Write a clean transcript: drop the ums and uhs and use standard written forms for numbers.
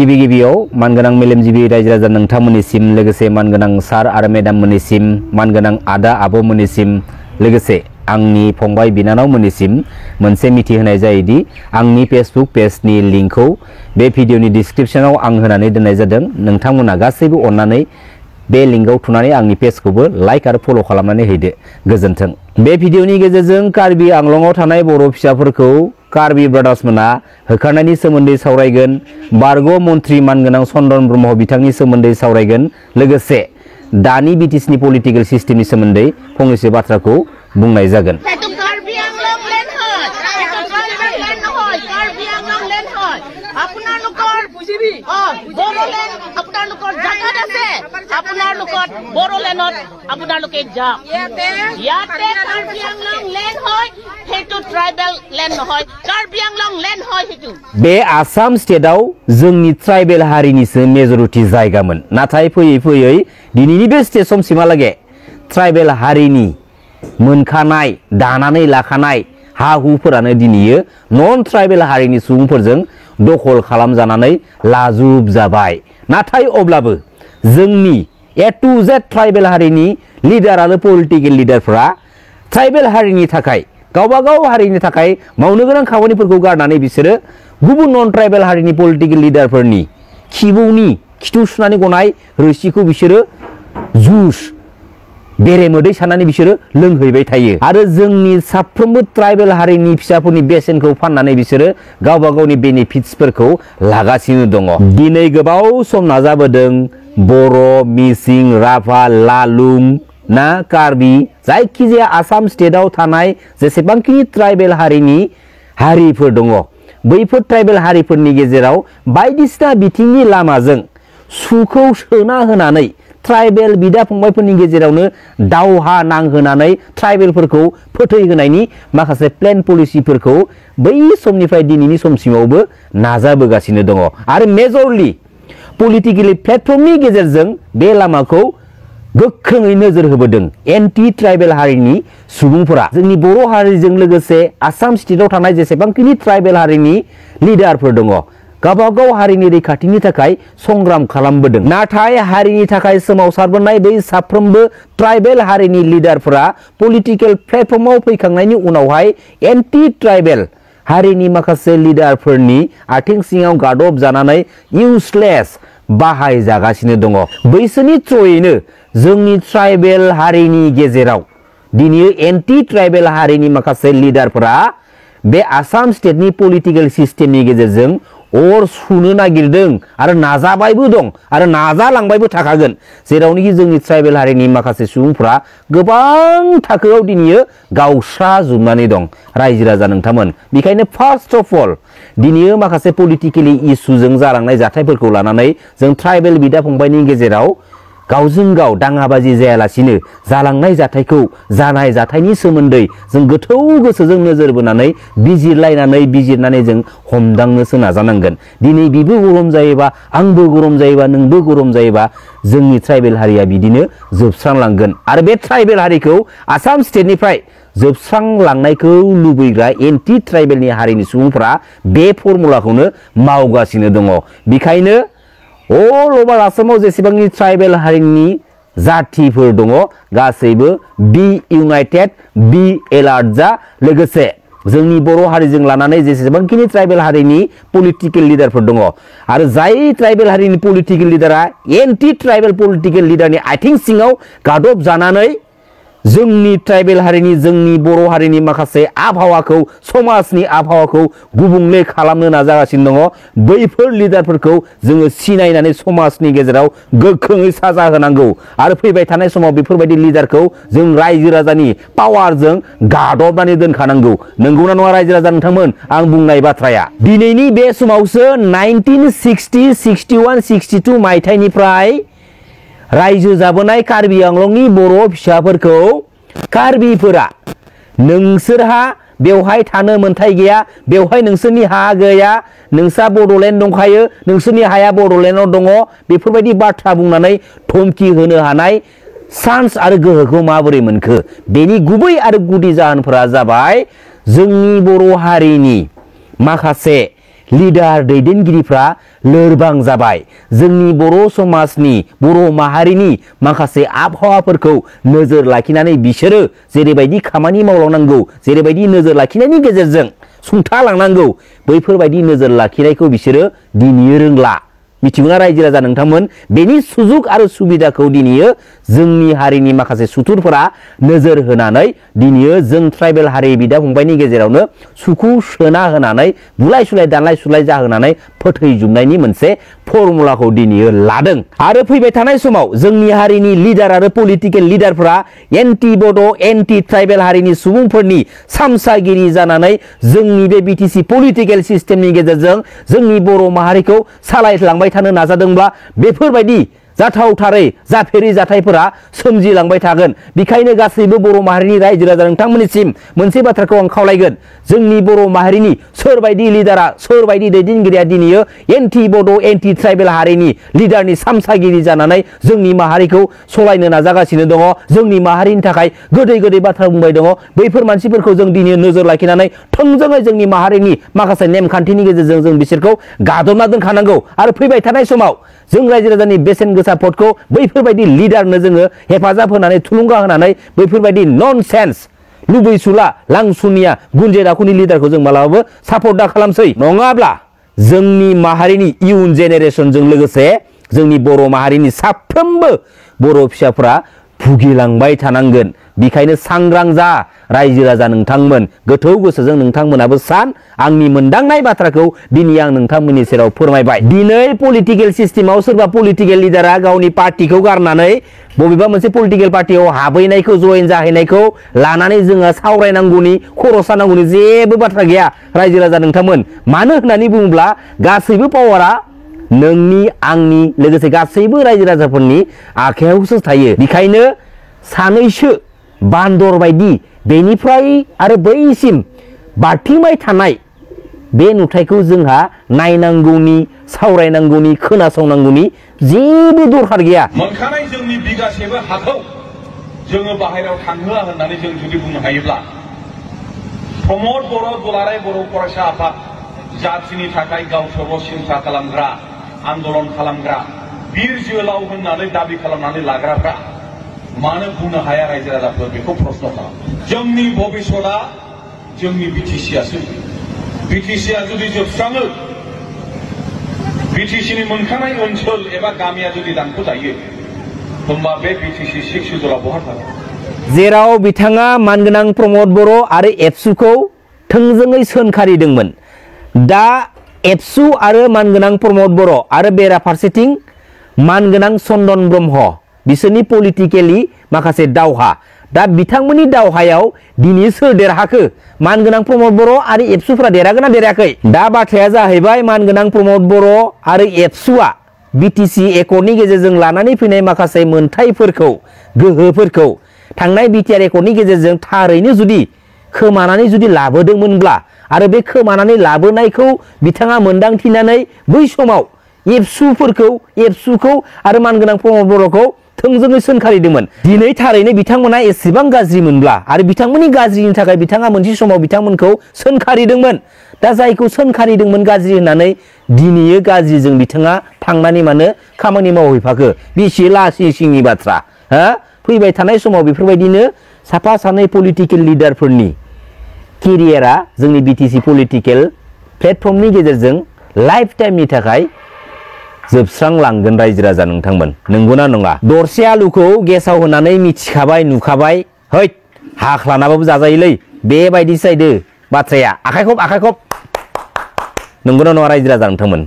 गिबि गिबियाव मानगोनां मेलेमजिबि रायजो राजा नोंथांमोननिसिम लोगोसे मानगोनां सार आरो मेडाम मोननिसिम मानगोनां आदा आब' मोननिसिम लोगोसे आंनि फंबाय बिनानाव मोननिसिम मोनसे मिथिहोनाय जायोदि आंनि फेसबुक पेजनि लिंकखौ बे भिडिअनि डिसक्रिप्शनाव आं होनानै दोननाय जादों। नोंथांमोना गासैबो अननानै बे लिंकआव थुनानै आंनि पेजखौबो लाइक आरो फल' खालामनानै होदो। गोजोन्थों। बे भिडिअनि गेजेरजों कार्बि आंलंआव थानाय बर' फिसाफोरखौ कार्बि ब्रादार्समोना होखारनायनि सोमोन्दै सावरायगोन। बारग' मन्त्रि मानगोनां चन्दन ब्रह्म बिथांनि सोमोन्दै सावरायगोन। लोगोसे दानि बिटिसिनि पलिटिकेल सिस्टेमनि सोमोन्दै फंनैसो बाथ्राखौ बुंनाय जागोन। बे आसाम स्टेटआव जोंनि ट्राइबेल हारिनिसो मेजरिटी जायगामोन, नाथाय फैयै फैयै दिनैनि बे स्टेट समसिमहालागै ट्राइबेल हारिनि मोनखानाय दानानै लाखानाय हा हुफोरानो दिनैयो नन ट्राइबेल हारिनि सुबुंफोरजों दखल खालामजानानै लाजुब जाबाय। नाथाय अब्लाबो जोंनि ए टु जेड ट्राइबेल हारिनि लिडार आरो पलिटिकेल लिडारफ्रा ट्राइबेल हारिनि थाखाय गावबागाव हारिनि थाखाय मावनो गोनां खामानिफोरखौ गारनानै बिसोरो गुबुन नन ट्राइबेल हारिनि पलिटिकेल लिडारफोरनि खिबौनि खिथु सुनानै गनाय रोसिखौ बिसोरो जुस बेरेमोदै साननानै बिसोरो लोंहैबाय थायो आरो जोंनि साफ्रोमबो ट्राइबेल हारिनि फिसाफोरनि बेसेनखौ फाननानै बिसोरो गावबा गावनि बेनिफिट्सफोरखौ लागासिनो दङ। दिनै गोबाव सम नाजाबोदों बर', मिसिं, राभा, लालुं ना कार्बि जायखिजाया आसाम स्टेटआव थानाय जेसेबांखिनि ट्राइबेल हारिनि हारिफोर दङ बैफोर ट्राइबेल हारिफोरनि गेजेराव बायदिसिना बिथिंनि लामाजों सुखौ सोना होनानै ट्राइबेल बिदा फंबायफोरनि गेजेरावनो दावहा नांहोनानै ट्राइबेलफोरखौ फोथैहोनायनि माखासे प्लेन पलिसिफोरखौ बै समनिफ्राय दिनैनि समसिमावबो नाजाबोगासिनो दङ आरो मेजरलि पलिटिकेलि प्लेटफर्मनि गेजेरजों बे लामाखौ गोख्रोङै नोजोर होबोदों एन्टि ट्राइबेल हारिनि सुबुंफोरा। जोंनि बर' हारिजों लोगोसे आसाम स्टेटआव थानाय जेसेबांखिनि ट्राइबेल हारिनि लिडारफोर दङ गावबागाव हारिनि रैखाथिनि थाखाय संग्राम खालामबोदों। नाथाय हारिनि थाखाय सोमावसारबोनाय बै साफ्रोमबो ट्राइबेल हारिनि लिडारफोरा पलिटिकेल प्लेटफर्माव फैखांनायनि उनावहाय एन्टि ट्राइबेल हारिनि माखासे लिडारफोरनि आथिं सिङाव गादब जानानै इउसलेस बाहायजागासिनो दङ। बैसोरनि थ्रयैनो जोंनि ट्राइबेल हारिनि गेजेराव दिनै एन्टि ट्राइबेल हारिनि माखासे लिडारफोरा बे आसाम स्टेटनि पलिटिकेल सिस्टेमनि गेजेरजों अर सुनो नागिरदों आरो नाजाबायबो दं आरो नाजालांबायबो थाखागोन, जेरावनोखि जोंनि ट्राइबेल हारिनि माखासे सुबुंफ्रा गोबां थाखोआव दिनैयो गावस्राजोबनानै दं रायजो राजा नोंथांमोन। बेखायनो फार्स्ट अफ अल दिनैयो माखासे पलिटिकेलि इसुजों जालांनाय जाथायफोरखौ लानानै जों ट्राइबेल बिदा फंबायनि गेजेराव गावजों गाव दाङाबाजि जायालासिनो जालांनाय जाथायखौ जानाय जाथायनि सोमोन्दै जों गोथौ गोसोजों नोजोर बोनानै बिजिरनानै जों हमदांनोसो नाजानांगोन। दिनै बिबो गरम जायोबा आंबो गरम जायोबा नोंबो गरम जायोबा जोंनि ट्राइबेल हारिया बिदिनो जोबस्रांलांगोन आरो बे ट्राइबेल हारिखौ आसाम स्टेटनिफ्राय जोबस्रांलांनायखौ लुबैग्रा एन्टि ट्राइबेलनि हारिनि सुबुंफोरा बे फर्मुलाखौनो मावगासिनो दङ। बेखायनो अल अभार आसामाव जेसेबांनि ट्राइबेल हारिनि जाथिफोर दङ गासैबो बि इउनाइटेड, बि एलार्ट जा। लोगोसे जोंनि बर' हारिजों लानानै जेसेबांखिनि ट्राइबेल हारिनि पलिटिकेल लिडारफोर दङ आरो जाय ट्राइबेल हारिनि पलिटिकेल लिडारा एन्टि ट्राइबेल पलिटिकेल लिडारनि आथिं सिङाव गादब जानानै जोंनि ट्राइबेल हारिनि जोंनि बर' हारिनि माखासे आबहावाखौ समाजनि आबहावाखौ गुबुंले खालामनो नाजागासिनो दङ बैफोर लिडारफोरखौ जोङो सिनायनानै समाजनि गेजेराव गोख्रोङै साजा होनांगौ आरो फैबाय थानाय समाव बेफोरबायदि लिडारखौ जों रायजो राजानि पावारजों गादबनानै दोनखानांगौ। नंगौना नङा रायजो राजा नोंथांमोन आं बुंनाय बाथ्राया? दिनैनि बे समावसो 1960, 61, 62 मायथाइनिफ्राय रायजो जाबोनाय कार्बि आंलंनि बर' फिसाफोरखौ कार्बिफोरा नोंसोरहा बेवहाय थानो मोन्थाय गैया, बेवहाय नोंसोरनि हा गैया, नोंसा बड'लेण्ड दंखायो, नोंसोरनि हाया बड'लेण्डआव दङ बेफोरबायदि बाथ्रा बुंनानै धमकी होनो हानाय चान्स आरो गोहोखौ माबोरै मोनखो? बेनि गुबै आरो गुदि जाहोनफोरा जाबाय जोंनि बर' हारिनि माखासे लिडार दैदेनगिरिफ्रा लोरबां जाबाय। जोंनि बर' समाजनि बर' माहारिनि माखासे आबहावाफोरखौ नोजोर लाखिनानै बिसोरो जेरैबायदि खामानि मावलांनांगौ, जेरैबायदि नोजोर लाखिनायनि गेजेरजों सुंथालांनांगौ, बैफोरबायदि नोजोर लाखिनायखौ बिसोरो दिनै रोंला। मिथिगौना रायजो राजा नोंथांमोन, बेनि सुजुग आरो सुबिदाखौ दिनै जोंनि हारिनि माखासे सुथुरफोरा नोजोर होनानै दिनै जों ट्राइबेल हारि बिदा फंबायनि गेजेरावनो सुखु सोना होनानै बुलाय सुलाय दानलाय सुलाय जाहोनानै फोथैजोबनायनि मोनसे फर्मुलाखौ दिनै लादों। आरो फैबाय थानाय समाव जोंनि हारिनि लिडार आरो पलिटिकेल लिडारफोरा एन्टि बड' एन्टि ट्राइबेल हारिनि सुबुंफोरनि सामसागिरि जानानै जोंनि बे बिटिसि पलिटिकेल सिस्टेमनि गेजेरजों जोंनि बर' माहारिखौ सालायलांबाय थानो नाजादोंब्ला बेफोरबायदि जाथावथारै जाफेरि जाथायफोरा सोमजिलांबाय थागोन। बेखायनो गासैबो बर' माहारिनि रायजो राजा नोंथांमोननिसिम मोनसे बाथ्राखौ आं खावलायगोन, जोंनि बर' माहारिनि सोरबायदि लिडारा सोरबायदि दैदेनगिरिया दिनै एन्टि बड' एन्टि ट्राइबेल हारिनि लिडारनि सामसागिरि जानानै जोंनि माहारिखौ सलायनो नाजागासिनो दङ, जोंनि माहारिनि थाखाय गोदै गोदै बाथ्रा बुंबाय दङ, बैफोर मानसिफोरखौ जों दिनै नोजोर लाखिनानै थोंजोङै जोंनि माहारिनि माखासे नेमखान्थिनि गेजेरजों जों बिसोरखौ गादबना दोनखानांगौ। आरो फैबाय थानाय समाव जों रायजो राजानि बेसेन गोसा भटखौ बैफोरबायदि लिडारनो जोङो हेफाजाब होनानै थुलुंगा होनानै बैफोरबायदि ननसेन्स लुबैसुला लांसुनिया गुन्जेर आखुनि लिडारखौ जों मालाबाबो सापर्ट दा खालामसै। नङाब्ला जोंनि माहारिनि इयुन जेनेरेसनजों लोगोसे जोंनि बर' माहारिनि साफ्रोमबो बर' फिसाफोरा भुगिलांबाय थानांगोन। बेखायनो सांग्रां जा रायजो राजा नोंथांमोन, गोथौ गोसोजों नोंथांमोनाबो सान। आंनि मोनदांनाय बाथ्राखौ दिनै आं नोंथांमोननि सेराव फोरमायबाय। दिनै पलिटिकेल सिस्टेमाव सोरबा पलिटिकेल लिडारा गावनि पार्टिखौ गारनानै बबेबा मोनसे पलिटिकेल पार्टियाव हाबहैनायखौ जयेन जाहैनायखौ लानानै जोङो सावरायनांगौनि खर' सानांगौनि जेबो बाथ्रा गैया रायजो राजा नोंथांमोन। मानो होननानै बुङोब्ला गासैबो पावारा नोंनि आंनि लोगोसे गासैबो रायजो राजाफोरनि आखायावसो थायो। बेखायनो सानैसो बान्दर बायदि बेनिफ्राय आरो बैसिम बारथिंबाय थानाय बे नुथायखौ जोंहा नायनांगौनि, सावरायनांगौनि, खोनासंनांगौनि जेबो दरखार गैया। मोनखानाय जोंनि बिगासेबो हाखौ जोङो बाहेरायाव थांहोआ होननानै जों जुदि बुंनो हायोब्ला प्रमद बर' दुलाराय बर' फरायसा आफाद जाथिनि थाखाय गावसोरल' सिन्था खालामग्रा, आन्दलन खालामग्रा, बिर जोहोलाव होननानै दाबि खालामनानै लाग्राफ्रा मानो बुंनो हाया रायजो राजाफोर, बेखौ प्रश्न खालाम। जोंनि भबिष्यतआ जोंनि बिटिसिआसो। बिटिसिआ जुदि जोबस्राङो, बिटिसिनि मोनखानाय ओनसोल एबा गामिया जुदि दानख' जायो, होमबा बे बिटिसि 6 सिडुलआ बहा थागोन? जेराव बिथाङा मानगोनां प्रमद बर' आरो एबसुखौ थोंजोङै सोंखारिदोंमोन, दा एबसु आरो मानगोनां प्रमद बर' आरो बेराफारसेथिं मानगोनां चन्दन ब्रह्म बिसोरनि पलिटिकेलि माखासे दावहा, दा बिथांमोननि दावहायाव दिनै सोर देरहाखो? मानगोनां प्रमद बर' आरो एबसुफ्रा देरहागोन ना देरहायाखै? दा बाथ्राया जाहैबाय मानगोनां प्रमद बर' आरो एबसुआ बिटिसि एकर्डनि गेजेरजों लानानै फैनाय माखासे मोनथायफोरखौ, गोहोफोरखौ थांनाय बिटिआर एकर्डनि गेजेरजों थारैनो जुदि खोमानानै जुदि लाबोदोंमोनब्ला आरो बे खोमानानै लाबोनायखौ बिथाङा मोनदांथिनानै बै समाव एबसुखौ आरो मानगोनां प्रमद बर'खौ थोंजोङै सोंखारिदोंमोन। दिनै थारैनो बिथांमोना एसेबां गाज्रि मोनब्ला आरो बिथांमोननि गाज्रिनि थाखाय बिथाङा मोनसे समाव बिथांमोनखौ सोंखारिदोंमन। दा जायखौ सोंखारिदोंमोन गाज्रि होननानै दिनै गाज्रिजों बिथाङा थांनानै मानो खामानि मावहैफाखो? बेसे लासिं सिंनि बाथ्रा हा? फैबाय थानाय समाव बेफोरबायदिनो साफा सानै पलिटिकेल लिडारफोरनि केरियारा जोंनि बिटिसि पलिटिकेल प्लेटफर्मनि गेजेरजों लाइफ टाइमनि थाखाय जोबस्रांलांगोन रायजो राजा नोंथांमोन। नंगौना नङा? दरसे आलुखौ गेसाव होनानै मिथिखाबाय नुखाबाय, हैद हाख्लानाबाबो जाजायोलै, बेबायदिसो जाहैदो बाथ्राया। आखाइ खब नंगौना नङा रायजो राजा नोंथांमोन?